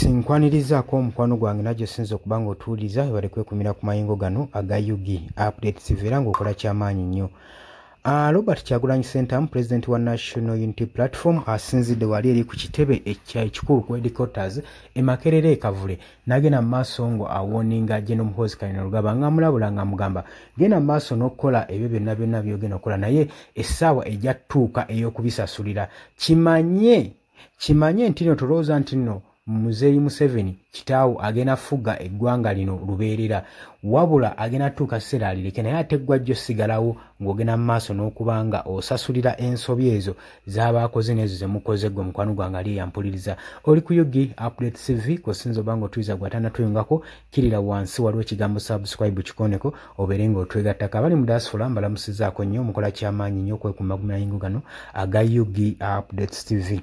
Yes, nkwanirizaako omukwano gwange najjo sinza okuba nga otuwuliriza webale kwekumira ku mayingo gano aga UG Update TV era ng'okola kyamaanyi nnyo. Robert Kyagulanyi Ssentamu, president wa National Unity Platform, asinzidde wali eri ku kitebe ekikulu ku headquarters e Makerere e Kavule n'agenda mu maaso ngo awoninga General Muhoozi Kainerugaba ng'amulabula ng'amugamba genda mu maaso n'okukola ebyo byonna byonna by'ogenda okukola naye essaawa ejja ttuuka ey'okubisasulira. Kimanye nti nno tolowooza nti nno Muzeeyi Museveni kitaawo agenda fuga eggwanga lino lubeerera, wabula agenda tuuka kiseera alireke, naye ate ggwe ajja osigalawo ng'ogenda mu maaso n'okuba nga osasulira ensobi ezo z'aba akoze n'ezo ze mukoze ggwe mukwano gwange ali eyampuliriza. Oli ku UG Update TV kw'osinza oba ng'otuliza gwe atannatuyungako, kkirira wansi waliwo ekigambo subscribe kikoneko obeere ng'otwegattako. Abali mu diaspora mbalamusizzaako nnyo, mukola kyamaanyi nnyo okwekuuma ku mayingo gano aga UG Updates TV.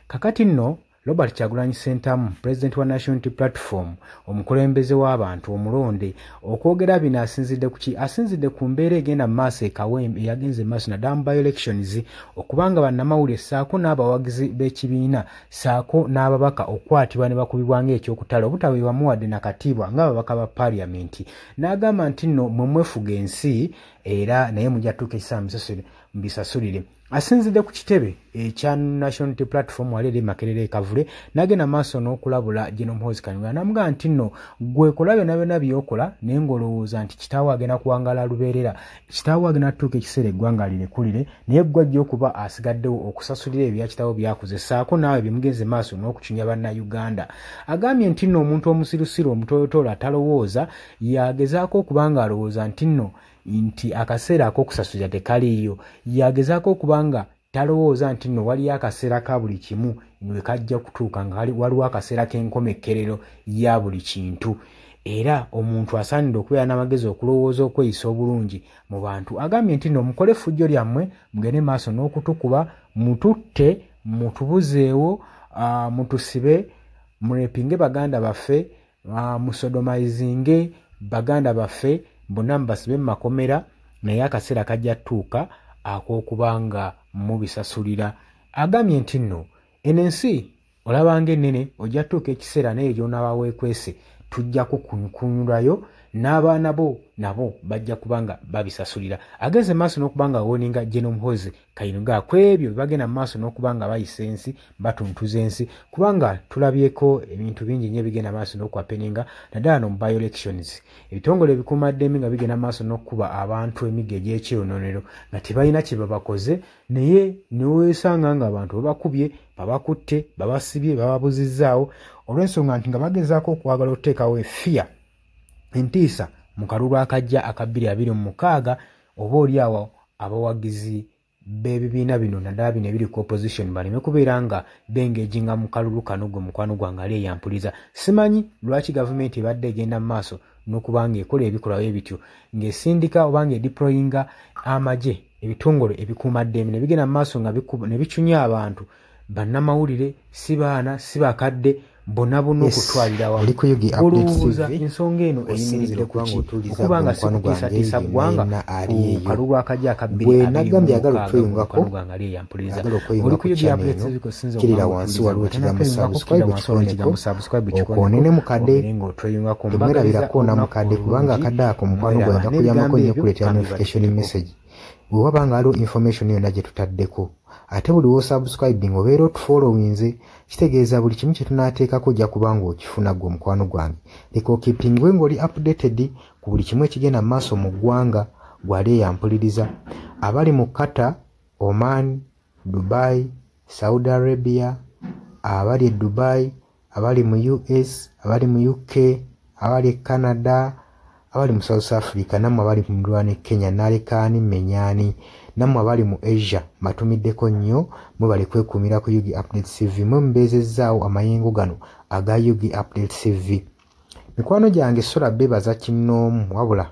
Kakati nno Robert Kyagulanyi Ssentamu, president wa National Unity Platform, omukulembeze w'abantu omulonde, okwogera bino asinzidde ku ki? Asinzidde ku mbeera egenda mu maaso e Kawempe eyagenze mu maaso naddala mu by-elections, okubanga bannamawulire ssaako n'abawagizi b'ekibiina ssaako n'ababaka okukwatibwa ne bakubibwa ng'ekyokutala obutaweebwamu wadde na katiibwa ng'ababaka ba paaliyamenti. N'agamba nti nno mmwe mwefuga ensi era naye mujja tuuka ekiseera mubisasulire. Asinzidde ku kitebe ekya National Unity Platform wali eri Makerere e Kavule n'agenda maaso n'okulabula General Muhoozi Kainerugaba n'amugamba nti nno ggwe kola byonna byonna by'okola naye ng'olowooza nti kitaawo agenda kuwangaala lubeerera, kitaawo agenda tutuuka ekiseera eggwanga lirekulire, naye ggwe ajja okuba asigaddewo okusasulira ebya kitaawo by'akoze ssaako naawe bye mugenze maaso n'okucunya Bannayuganda. Agambye nti nno omuntu omusirusiru omutoolotolo atalowooza yagezaako okuba ng'alowooza nti nno nti akaseera ak'okusasulira tekaliiyo, yagezaako okuba nga talowooza nti nno waliyo akaseera ka buli kimu we kajja kutuuka nga waliwo akaseera k'enkomekkerero ya buli kintu. Era omuntu asaanidde okubeera n'amagezi okulowooza okweyisa obulungi mu bantu. Agambye nti nno mukole effujjo lyammwe mugende maaso n'okutukuba, mututte, mutubuzeewo, mutusibe, murepinge baganda baffe, musodomizinge baganda baffe, bonna mubasibe mu makomera, naye akaseera kajja ttuuka ak'okuba nga mubisasulira. Agambye nti nno eno ensi olabanga ennene, ojja ttuuka ekiseera naye gy'onaaba weekwese tujja kukunyulayo n'abaana bo nabo bajja kuba nga babisasulira. Agenze maaso n'okuba nga awoninga General Muhoozi Kainerugaba ku ebyo bagenda maaso n'okuba nga bayisa ensi, batuntuza ensi, kubanga tulabyeko ebintu bingi nnyo ebigenda maaso n'okwapeninga naddala no mu by-elections. Ebitongole ebikuumaddembe nga bigenda maaso n'okukuba abantu emiggo egy'ekyononero nga tebalina kye babakoze, naye ne weesanga ng'abantu babakubye, babakutte, babasibye, bababuzizzaawo olw'ensonga nti nga bagezaako okwagala okuteekawo effiya entiisa mu kalulu akajja aka 2026, oba oli awo abawagizi b'ebibiina bino naddala bino ebiri ku opposition baleme kubeera nga bengeejinga mu kalulu kano gwe mukwano gwange ali eyampuliza. Simanyi lwaki gavumenti ebadde egenda mu maaso n'okuba ng'ekola ebikolwa bwe bityo, ng'esindika oba ng'edeployinga amagye, ebitongole ebikuumaddembe ne bigenda mu maaso nga ne bicunya abantu, bannamawulire, si baana, si bakadde, bonna bonna okutwalira awamu. Oli ku UG Update Olowooza TV, ensonga eno osinzira eyimiridde okuba ku ki? ng'otuuliza Okuba nga gwe mukwano gwange sikutiisatiisa yenna ggwanga yenna ali ku eyo. kalulu akajja aka bbiri Gwe abiri mu nagambye agala mukaaga okweyungako, mukwano gwange ali eyampuliriza. agala okweyunga Oli ku ku UG channel Update eno, TV kw'osinza kkirira okuba wansi ng'otuuliza waliwo gwe ekigambo atannatweyungako, subscribe kkirira wansi waliwo kikoneko, ekigambo subscribe kikoneko, okoone ne mukadde. obeere ng'otweyungako. Temwerabira Mbagaliza koona olunaku mukadde kubanga olulungi, akadde ako mukwano mweraba gwange kakuyambako n'ebigambo nnyo ebyo okuleetera kambi notification bateekeko. message bwe waba nga waliwo information yonna gye tutaddeko. Ate buli w'osubscribing obeera otufollowinze, kitegeeza buli kimu kye tunaateekako ojja kuba ng'okifuna ggwe omukwano gwange. Leka okeepingwe ng'oli updated ku buli kimu ekigenda mu maaso mu ggwanga gw'ali eyampuliriza. Abali mu Qatar, Oman, Dubai, Saudi Arabia, abali e Dubai, abali mu US, abali mu UK, abali e Canada, abali mu South Africa, nammwe abali mu muliraano e Kenya, nalekaani mmenyaani, nammwe abali mu Asia mbatumiddeko nnyo, mwebale kwekuumira ku UG Update TV, mwe mubeezezzaawo amayengo gano aga UG Update TV. Mikwano gyange sola beebaza kinnoomu, wabula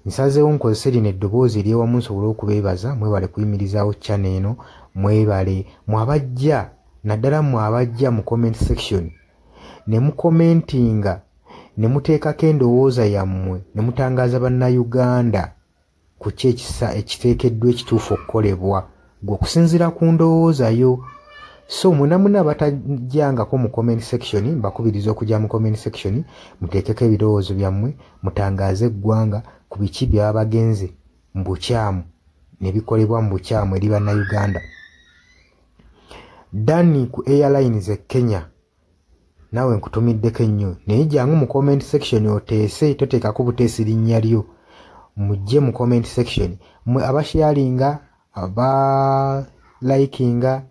nsazeewo nkozese lino eddoboozi ery'ewamu nsobole okubeebaza. Mwebale kuyimirizaawo channel eno, mwebale mwe abajja, naddala mmwe abajja mu comment section ne mukomentinga ne muteekako endowooza yammwe ne mutangaaza Bannayuganda ku ki ekisa ekiteekeddwa ekituufu okukolebwa. Ggwe okusinziira ku ndowooza yo, So mwena mwena abatajjangako mu comment section, mbakubiriza okujja mu comment section muteekeko ebirowoozo byammwe, mutangaaze eggwanga ku biki byaba bagenze mu bukyamu ne bikolebwa mu bukyamu eri Bannayuganda. Danny ku Airlines e Kenya, naawe nkutumiddeko ennyo, naye jangu mu comment section oteese, toteekako buteesi linnya lyo, mujje mu comment section mmwe abasharinga, abalikinga,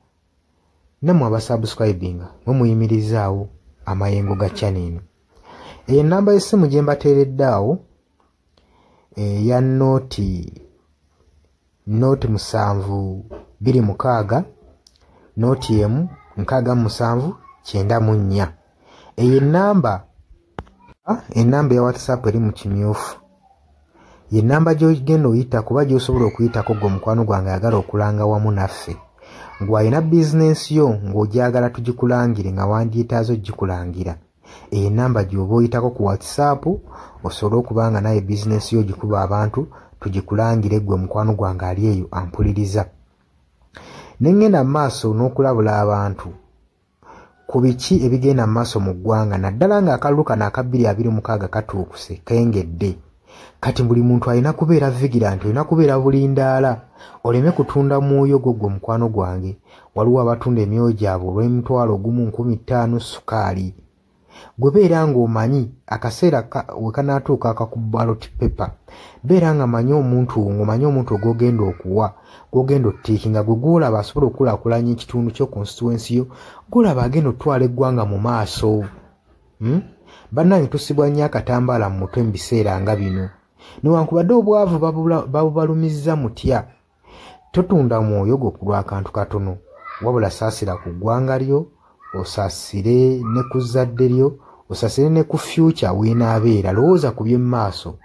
nammwe abasubscribinga, mwe muyimirizaawo amayengo ga channel eno. Eyo ennamba y'essimu gye mbateeredde awo eya noti 0 7 2 6 0 1 67 94. Eyo ennamba ya WhatsApp eri mu kimyufu, ye nnamba gy'ogenda oyita kuba gy'osobola okuyitako gwe omukwano gwange ayagala okulanga wamu naffe, ng'alina bizinensi yo ng'ogyagala tugikulangire nga wandyetaaze ogikulangira. Eyo ennamba gy'oba oyitako ku WhatsApp osobole okuba nga naye bizinensi yo ogikuba abantu tugikulangire gwe mukwano gwange ali eyo ampuliriza. Ne ŋŋenda mu maaso n'okulabula abantu ku biki ebigenda mu maaso mu ggwanga, naddala ng'akalulu kano aka 2026 katuukuse kengedde. Kati buli muntu alina kubeera vigilant, olina kubeera bulindaala oleme kutunda mwoyo gwo gwe mukwano gwange. Waliwo abatunda emyoyo gyabwe olw'omutwalo 1, 5,000 sukaali. Gwe beera ng'omanyi akaseera we kanaatuuka akaku ballot paper, beera nga manyi omuntu, ng'omanyi omuntu gw'ogenda okuwa, gw'ogenda otiikinga, gwe gw'olaba asobola okukulaakulanya ekitundu kyo, constituency yo, gw'olaba agenda otwala eggwanga mu maaso. Bannange, tusibwa nnyo akatambaala mu mutwe mu biseera nga bino. Newankubadde obwavu babubalumizza mutya, totunda mwoyo gwo ku lw'akantu katono, wabula saasira ku ggwanga lyo, osaasire ne ku zzadde lyo, osaasire ne ku future weenaabeera. Lowooza ku by'emmaaso.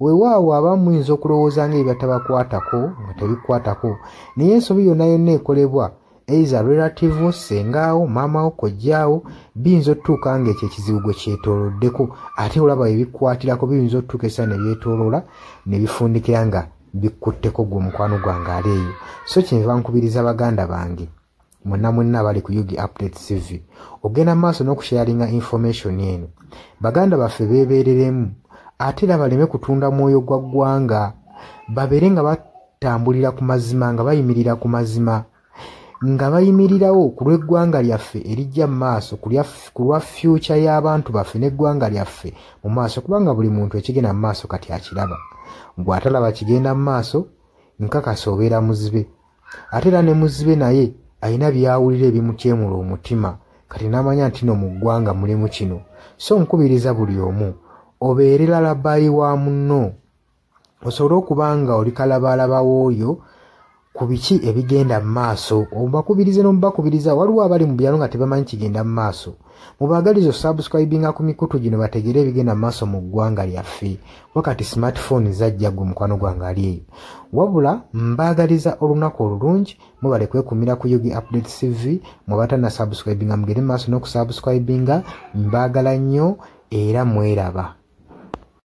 Weewaawo abamu muyinza okulowooza ng'ebibatabakwatako nga tebikwatako, naye ensobi yonna yonna ekolebwa either relative wo, ssengaawo, maamawo, kojjaawo, biyinza otutuuka ng'ekyo ekizibu gwe kyetooloddeko, ate olaba ebikwatirako biyinza otutuuka essaawa ne byetooloola ne bifundikira nga bikkutteko gwe omukwano gwange ali eyo. So kyenva nkubiriza baganda bange mwenna mwenna abali ku UG Update TV ogenda maaso n'okusharinga information eno, baganda baffe beebeereremu, ate era baleme kutunda mwoyo gwa ggwanga, babeere nga batambulira ku mazima, nga bayimirira ku mazima, nga bayimirirawo ku lw'eggwanga lyaffe erijja mu maaso, ku lwa future y'abantu baffe n'eggwanga lyaffe mu maaso, kubanga buli muntu ekigenda mu maaso kati akiraba. Gwe atalaba kigenda mu maaso, nkakasa obeera muzibe, ate era ne muzibe naye alina by'awulira ebimutyemula omutima, kati n'amanya nti no mu ggwanga mulimu kino. So nkubiriza buli omu obeere lalabayi wa munno, osobole okuba nga oli kalabaalaba w'oyo ku biki ebigenda mu maaso, obakubirize n'omubakubiriza. Waliwo abali mu byalo nga tebamanyi kigenda mu maaso, mubaagalize osubscribinga ku mikutu gino bategere ebigenda mu maaso mu ggwanga lyaffe. Wakati smartphone zajja, gwe mukwano gwange ali eyo. Wabula mbaagaliza olunaku olulungi, mubale kwekumira ku UG Update TV. Mwe subscribinga mugende mu maaso n'okusubscribinga. Mbaagala nnyo era mweraba.